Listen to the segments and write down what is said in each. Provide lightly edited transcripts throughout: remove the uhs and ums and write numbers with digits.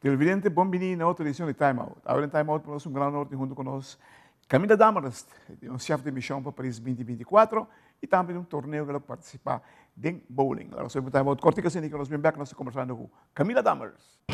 Televidente, bon bini na otro edicion di Time Out. Awe den Time Out por nos un gran honor tin hunto cu nos Camila Damarest, nos chef de mision pa Paris 2024 y tambe den un torneo cu el a participa den bowling. Laga nos oye pa Time Out cortico asina y nos bin bek nos ta conversando cu Camila Damarest.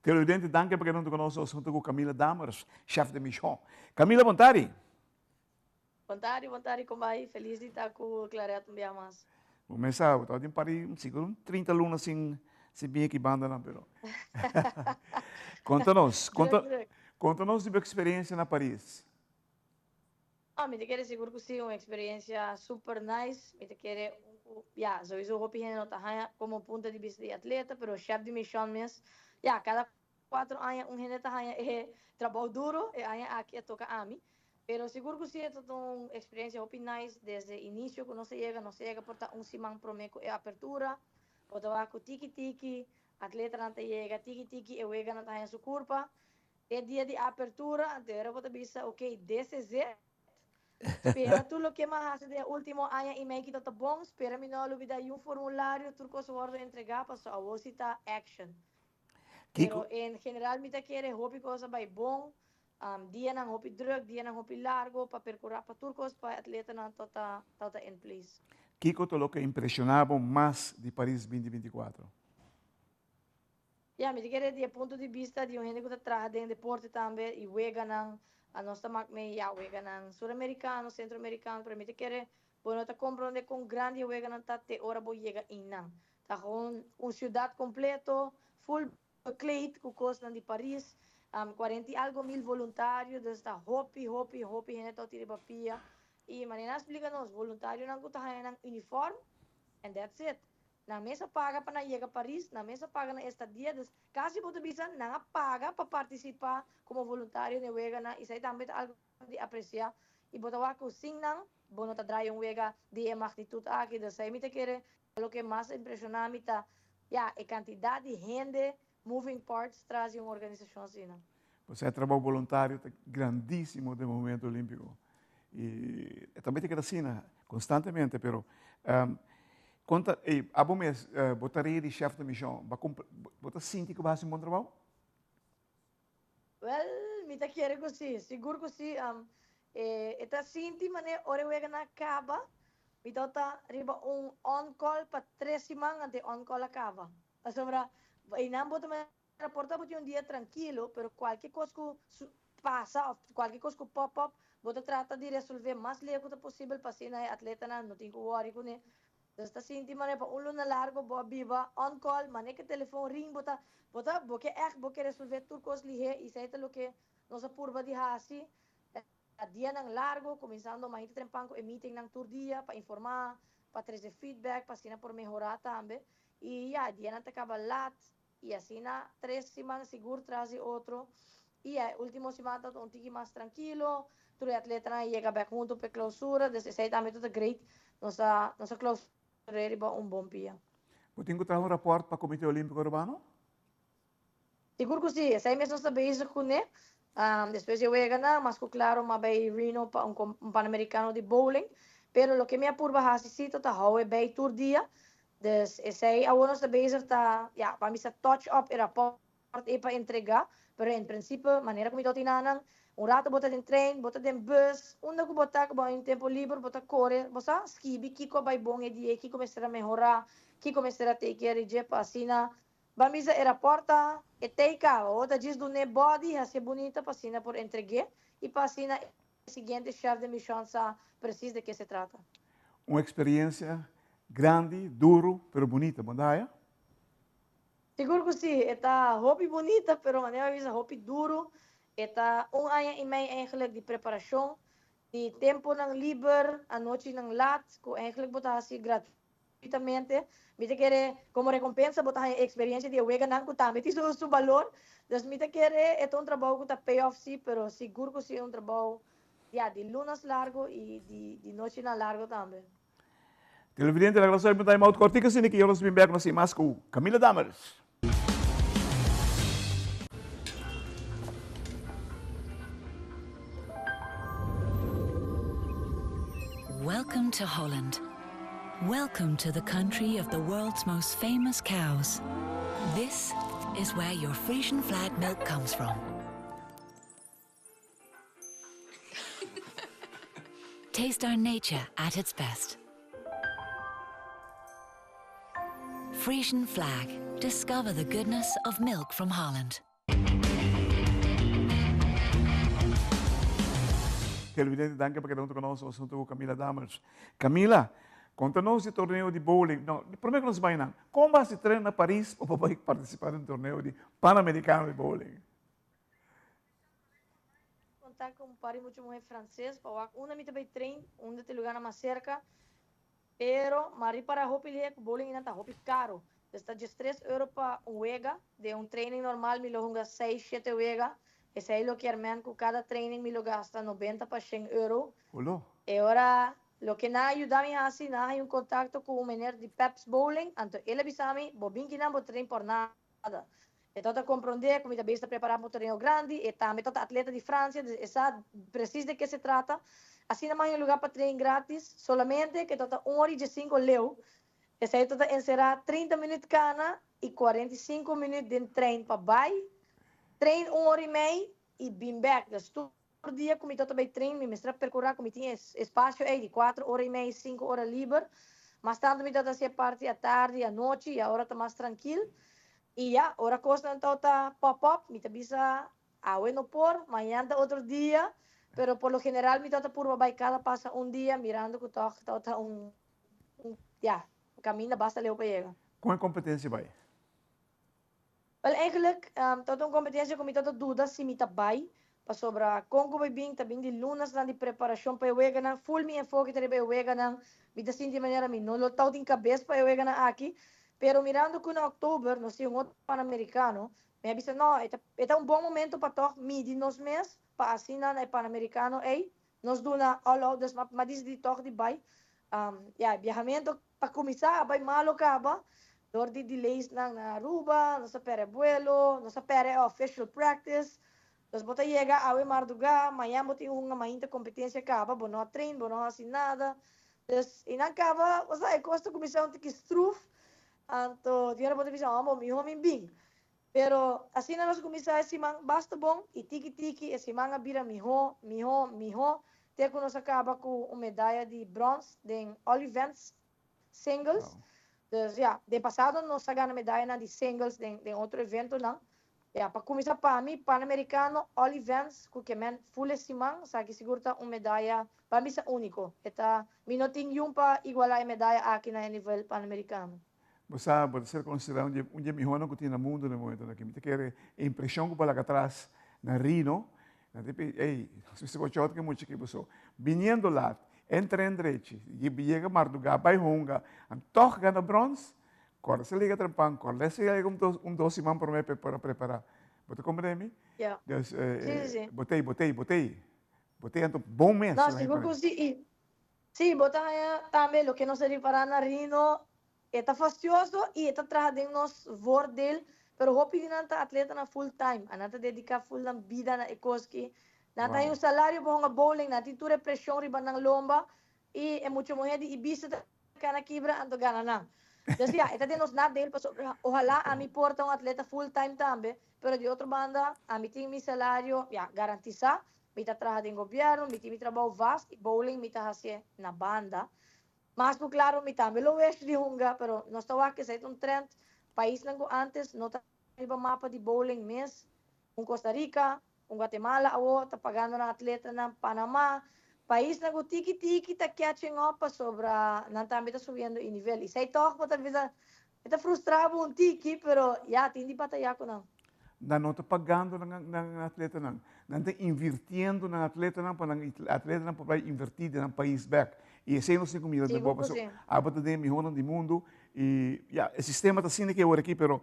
Televidente, danki pa keda huntu ku nos huntu ku Camila Dammers, chef de mission. Camila, bon tardi. Bon tardi, bon tardi Combay. Feliz di ta ku Claret un bia mas. Bo mes sa, bo tabatin par di sigur un 30 luna sin sin bin aki bandanan, pero konta nos, konta konta nos di bo eksperensia na Paris. Oh, mi ta kere sigur ku si, un eksperensia super nice. Mi ta kere un ku, ya, souiso hopi hende no ta haña komo punto di bista di atleta, pero chef di mishon mes, ya, kada 4 aña un hende ta haña e trabou duro, e aña aki a toka ami. Pero sigur ku si e ta un eksperensia hopi nice desde inisio ku nos a yega, nos a yega por ta un siman promé ku e apertura, bo ta wak ku tiki tiki atletanan ta yega, tiki tiki e weganan ta haña su kurpa. E dia di apertura, anto bo ta bisa, ok, this is it. Spera tur loke m'a hasi den e ultimo aña i mei kita ta bon, spera mi no a lubida un formulario, tur kos a wòrdu entregá, pasobra awor si ta action. Pero en general mi ta kere hopi kos a bai bon, dianan hopi druk, dianan hopi largo pa perkurá pa tur kos pa e atletanan ta ta in place. Kiko ta loke impreshoná bo mas di Paris 2024? Ya, mi ta kere di e punto di bista di un hende ku ta traha den deporte tambe i weganan, nos ta mak mei ya weganan suramerikano, sentroamerikano, pero mi ta kere bo no ta komprondé kon grandi e weganan ta te ora bo yega einan. Ta gewoon un siudat kompleto, ful bekleed ku kosnan di Paris, kuarenta i algo mil voluntario, dus ta hopi, hopi, hopi hende ta oti riba pia. I manera nan a splika nos, voluntarionan ku ta haña nan uniform and that's it. Nan mes a paga pa nan yega Paris, nan mes a paga nan estadia, dus kasi bo ta bisa nan a paga pa participa como voluntario den weganan y esai tambe ta algo di aprecia y bo ta wak cu sin nan bo no ta draai un wega di e magnitud aki, dus esai mi ta kere loke mas a impresiona mi ta ya e cantidad di hende, moving parts tras di un organisacion asina. Pues e trabou boluntario ta grandísimo den movimiento olímpiko. I e tambe ta keda asina konstantemente, pero konta, ey, abo mes, bo tarea di chef de mishon, bo a kumpli, bo ta sinti ku bo a hasi un bon trabou? Wel, mi ta kere ku si, sigur ku si. E ta sinti manera ora e weganan a kaba, mi tabata riba un on call pa tres siman antes e on call a kaba. Pasobra einan bo ta manera por ta bo tin un dia trankilo, pero kualke kos ku pasa òf kualke kos ku pop up, bo ta trata di resolvé mas leu ku ta posibel pa asina e atletanan no tin ku wòri kuné. Entonces ta sinti manera pa un luna largo bo a biba on call, manera ku e telefon ring bo ta bo ta bo ke ègt bo ke resolvé tur kos lihé i esei ta loke nos a purba di hasi. Dianan largo, kuminsando mainta trempan ku e meetingnan tur dia pa informá, pa trese feedback pa asina por mehorá tambe. I ya, dianan ta kaba lat. Y asina tres siman sigur tras di otro. Y e ultimo siman ta un tiki mas trankilo. Tur e atletanan a yega bek hunto pa e clausura. Dus esey tambe ta great. Nos a nos a clausura riba un bon pia. Bo tin cu traha un rapport pa Comite Olimpico Arubano? Sigur cu si. Esey mes nos ta bezig cu ne. Despues di e weganan, mas cu claro m'a bay Reno pa un un Panamericano di bowling. Pero loke mi a purba haci si ta ta hou e bay tur dia. Dus esey awor nos ta bezig ta, ya, ban bisa touch up e rapport ei pa entrega, pero en principe manera cu mi ta otina nan, un rato bo ta den trein, bo ta den bus, unda cu bo ta cu bo hay un tempo liber bo ta core, bo sa skibi kico a bay bon e dia, kico mester a mehora, kico mester a take care di dje pa asina ban bisa e rapport ta e tey caba, bo ta djis dun'e body haci'e bunita pa asina por entregu'e y pa asina e siguiente chef de mission sa precies de ke se trata. Un experiencia grandi, duro, pero bunita, bo ta haya? Sigur cu si, e ta hopi bunita, pero manera mi a bisa hopi duro. E ta un aña y mei eigenlijk di preparacion, di temponan liber, anochinan laat, cu eigenlijk bo ta haci gratuitamente. Mi ta kere, como recompensa bo ta haña e experiencia di e weganan cu tambe tin su balor. Dus mi ta kere e ta un trabou cu ta pay off si, pero sigur cu si e un trabou, ya, di lunas largo y di nochinan largo tambe. Televidente, la graça un time out kortico asina ki yo nos bin bek nos sin mas ku Camila Dammers. Welcome to Holland. Welcome to the country of the world's most famous cows. This is where your Frisian flag milk comes from. Taste our nature at its best. Frisian flag. Discover the goodness of milk from Holland. Televidente, danki pa keda hunto ku nos. Nos hunto ku Camila Dammers. Camila, konta nos di torneo di bowling. No, prome ku nos bai nan, kon bo hasi tren na Paris pa bo bai partisipa den torneo di Panamericano di bowling? Contact cu un par di mucha muher frances pa wak unda mi ta bay train, unda ta e lugarnan mas cerca. Pero m'a ripara hopi lihe cu bowling einan ta hopi caro. Dus ta 13 euro pa un wega. Den un training normal mi lo hunga seis, shete wega. Esey lo kier men cu cada training mi lo gasta 90 pa 100 euro. Holo. E ora loke nan a yuda mi haci, nan a haña un contacto cu un meneer di Pep's Bowling, anto el a bisa mi, bo bin kinan bo train por nada. E tabata komprondé ku mi ta bes ta prepará pa un torneo grandi, e tambe tabata atleta di Fransia, dus e sa presis de ke se trata. Asina mi a haña un lugá pa train grátis, solamente ku e tabata un ora i diesinko leu. Esei tabata enserá 30 minüt kana i 45 minüt den trein pa bai, train un ora i mei i bin bèk. Dus tur dia ku mi tabata bai train mi mester a perkurá ku mi tin e espasio ei di kuater ora i mei, sinku ora liber. Mas tantu mi tabata hasi e parti atardi, anochi i awor ta mas trankil. I ya, ora kosnan tabata pop up, mi ta bisa, awe no por, mañan ta otro dia, pero por lo general mi tabata purba bai kada pasa un dia, mirando ku tòg tabata un, un, ya, kaminda basta leu pa yega. Kon e kompetensia bai? Wel, eigenlijk tabata un kompetensia ku mi tabata duda si mi ta bai, pasobra kon ku bai bin ta bin di lunasnan di preparashon pa e weganan, ful mi enfoke ta riba e weganan, mi ta sinti manera mi no lo tabatin kabes pa e weganan aki, pero mirando ku na oktober nos tin un otro Panamericano, mi a bisa no, e ta e ta un bon momento pa tòg midi nos mes pa asina na e Panamericano ei nos duna all out, dus m'a disidí tòg di bai. Ya, e biahamento pa kuminsá a bai malo kaba dor di delaysnan na Aruba, nos a pèrdè buelo, nos a pèrdè e official practice. Dus bo ta yega awe mardugá, mañan bo tin hunga mainta kompetensia kaba, bo no a train, bo no a hasi nada. Dus i nan kaba, bo sa, e kos ta kuminsá un tiki struf, anto di ora bo ta bisa, oh, mihó mi bin. Pero asina nos kuminsá e siman basta bon i tiki tiki e siman a bira mihó, mihó, mihó te ku nos a kaba ku un medaya di brons den all events singles. Dus ya, den pasado nos a gana medayanan di singles den den otro eventonan. Ya, pa kuminsá pa mi, Panamericano all events ku ke men full e siman, esaki sigur ta un medaya pa mi sa úniko. E ta, mi no tin yun pa igualá e medaya aki na e nivel Panamericano. Bo sa, bo ta ser konsiderá un di un di e mihónan ku tin na mundu na e momentunan aki. Mi ta kere e impreshon ku bo a laga atras na Rino, nan ta pidi, ey, nos mester wachou ku e mucha aki paso biniendo lat, e tren drechi, yega mardugá, bai hunga, an tòg gana bròns. Kòrda si liga trempan, kòrda si liga un dos siman promé pa por a prepará. Bo ta komprendé mi? Ja. Dus, Sí, sí, sí. bo t'ei, bo t'ei, bo t'ei. Bo t'ei anto bon mes. No, sigur ku si. I sí, bo ta haña tambe loke nos a ripará na Rino, e ta fastioso i e ta traha den nos voordeel, pero hopi di nan ta atletanan full time, a nan ta dediká full nan bida na e kos ki. Nan ta haña un salario pa hunga bowling, nan tin tur e preshon riba nan lomba i e mucha muhé di Ibisa ta Kana kibra anto gana nan. Dus ya, e ta den nos nadeel pasobra ohalá ami por ta un atleta full time tambe, pero di otro banda ami tin mi salario, ya, garantisá, mi ta traha den gobièrnu, mi tin mi trabou vast i bowling mi ta hasié na banda. Mas ku klaro mi tambe lo wesh di hunga, pero nos ta wak esei ta un trend, paisnan ku ántes no ta riba mapa di bowling mes, un Costa Rica, Un Guatemala awor ta pagando nan atletanan, Panama, paisnan ku tiki tiki ta catching up pasobra nan tambe ta subiendo e nivel. I esei tòg bo ta bisa, e ta frustra bo un tiki, pero ya, tin di batayá ku nan. Nan no ta pagando nan nan atletanan, nan ta invirtiendo nan atletanan pa nan atletanan por bai invertí den nan pais bèk. I esei nos tin ku mira den bo pasobra abo ta den e mihónan di mundu i ya, e sistema ta asina ke awor aki pero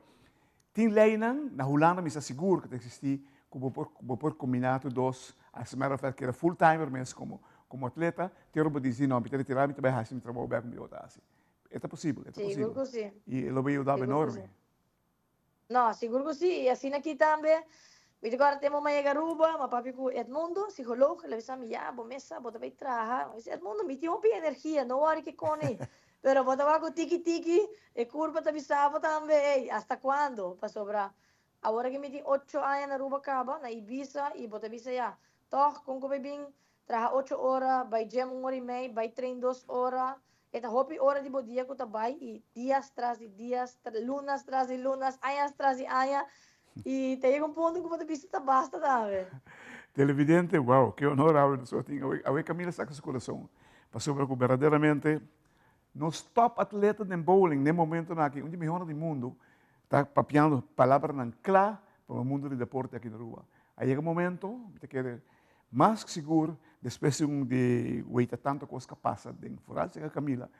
Tin leynan, na Hulanda mi sa sigur ku ta eksistí, ku bo por bo por kombiná tur dos, as a matter of fact keda full timer mes komo komo atleta, te ora bo disi no mi ta retirá mi ta bai hasi mi trabou bèk ku mi tabata hasi. E ta posibel, e ta Sigur posibel. ku si. I e lo bai yuda bo Sigur ku si. enorme. No, sigur ku si. I asina aki tambe, mi ta kòrda tempu mi a yega Aruba, mi a papia ku Edmundo, psicoloog, el a bisa mi, ya, bo mes sa, bo ta bai traha. Mi bisa, Edmundo, mi tin hopi energia, no wòri ke koni. Pero bo ta wak ku tiki tiki e kurpa ta bisa bo tambe, ey, hasta kuando? Pasobra awor aki mi tin ocho aña na Aruba kaba, na Ibiza, i bo ta bisa ya, tòg kon ku bai bin traha ocho ora, bai gym un ora i mei, bai train dos ora, e ta hopi ora di bo dia ku ta bai i dias tras di dias, lunas tras di lunas, añas tras di aña, i ta yega un punto ku bo ta bisa ta basta tambe. Televidente, wow, ke honor awe nos tin awe, awe Camila saka su kurason, pasobra ku berdaderamente Nos top atleta den bowling den momentonan aki, un di mihornan di mundo, ta papiando palabranan kla pa e mundo di deporte aki na Aruba. A yega momento, mi ta kere mas ku sigur, despues di un di weita tanto kos ku a pasa den foral serka Camila,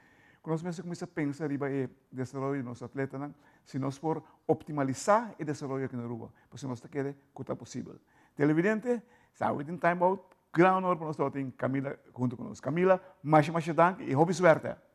ku nos mester kuminsa pensa riba e desaroyo di nos atletanan, si nos por optimalisá e desaroyo aki na Aruba, pasobra nos ta kere ku ta posibel. Televidente, sa awe tin time out. Gran honor pa nos tabatin Camila hunto ku nos. Camila, masha masha danki i hopi suerte.